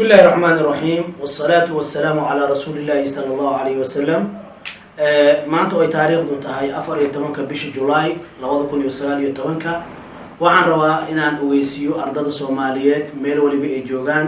Bismi Illaahi raxmaan iraxiim, wasalaatu wasalaamu calaa rasuuli illaahi sala allahu alayhi wasalam. Maanta oo ay taariikhdu tahay 14-ka bisha Julaay 2019-ka, waxaan rabaa inaan ogeysiiyo ardada Soomaaliyeed meel waliba ay joogaan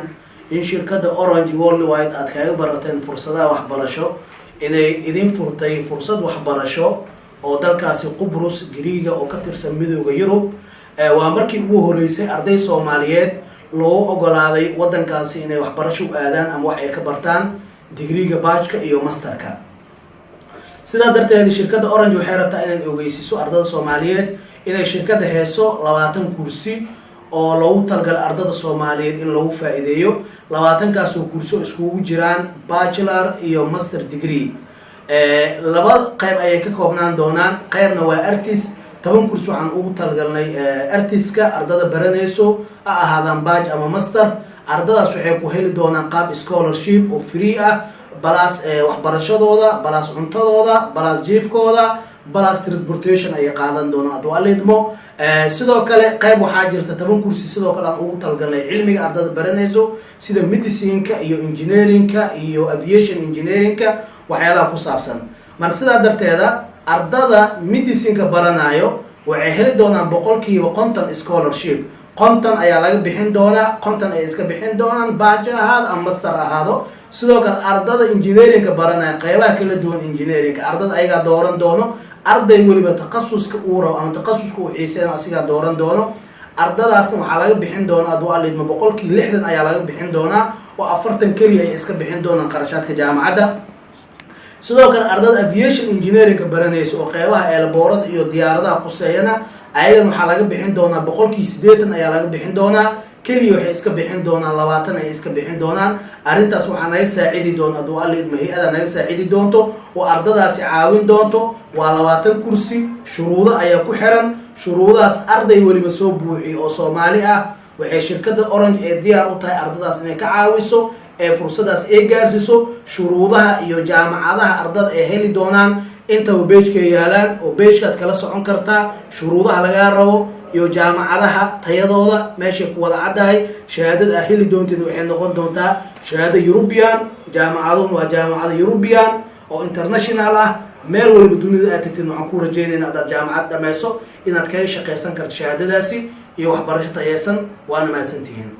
in shirkadda Orange Worldwide aad kaga barateen fursadaha waxbarasho inay idin furtay fursad waxbarasho oo dalkaasi Qubrus Gariiga oo ka tirsan Midooda Yurub. Waa markii ugu horeysay arday Soomaaliyeed loogu ogolaaday wadankaasi inay waxbarasho u aadaan ama wax ay ka bartaan digriga bachelor-ka iyo master-ka. Sidaa darteed, shirkadda Orange waxay rabtaa inay ogeysiiso ardada Soomaaliyeed inay shirkadda heeso 20 kursi oo loogu talgalay ardada Soomaaliyeed in lagu faa-iideeyo. 20-kaasoo kursi oo iskugu jiraan bachelor iyo master degree. Laba qayb ayay ka koobnaan doonaan. Qaybna waa arts. 10 kursi waxaan ugu talgalnay arts-ka, ardada baranayso, ha ahaadaan bachelor ama master. Ardadaas waxay ku heli doonaan qaab scholarship oo free ah, plus waxbarashadooda, plus cuntadooda, plus jiifkooda, plus transportation ayay qaadan doonaan hadduu Alle idmo. Sidoo kale, qayb waxaa jirta 10 kursi sidoo kale aan ugu talgalnay cilmiga ardada baranayso, sida medicine-ka iyo engineering-ka iyo aviation engineering-ka, waxyaalaha ku saabsan. Marka sidaa darteeda, ardada medicine-ka baranayo waxay heli doonaan 50% scholarship. 50 ayaa laga bixin doonaa, 50 ay iska bixin doonaan, bachelor ahaado ama master ahaado. Sidoo kale, ardada engineering-ka baranaya, qeybaha kala duwan engineering-ka, ardada ayagaa dooran doono. Arday weliba takhasuska uu rabo ama takhasuska uu xiiseen asigaa dooran doono. Ardadaasna waxaa laga bixin doonaa, hadduu Alle idmo, 60% ayaa laga bixin doonaa oo 40 keliya ay iska bixin doonaan qarashaadka jaamacadda. Sidoo kale, ardada aviation engineering-ka baranaysa oo qeybaha airport-ada iyo diyaaradaha quseeyana, ayagan waxaa laga bixin doonaa 80% ayaa laga bixin doonaa. Keliya waxay iska bixin doonaan 20 ay iska bixin doonaan. Arrintaas waxaa naga saacidi doona, hadduu Alle idmo, hay-ada naga saacidi doonto oo ardadaasi caawin doonto. Waa 20 kursi. Shuruudo ayaa ku xiran. Shuruudahaas arday weliba soo buuxiyo oo Soomaali ah, waxay shirkadda Orange ee diyaar u tahay ardadaas inay ka caawiso ee fursadaas ay gaarsiiso. Shuruudaha iyo jaamacadaha ardada ay heli doonaan intaba page-kay yaalaan oo page-kaad kala socon kartaa. Shuruudaha lagaa rabo iyo jaamacadaha tayadooda meeshay ku wada caddahay. Shahaadada aa heli doonteed waxay noqon doontaa shahaado European. Jaamacaduhun waa jaamacado European oo international ah. Meel waliba dunida aad tagteen, waxaan ku rajeynayna haddaad jaamacad dhameyso inaad kaga shaqaysan karto shahaadadaasi iyo waxbarasho tayeysan. Waana mahadsantihiin.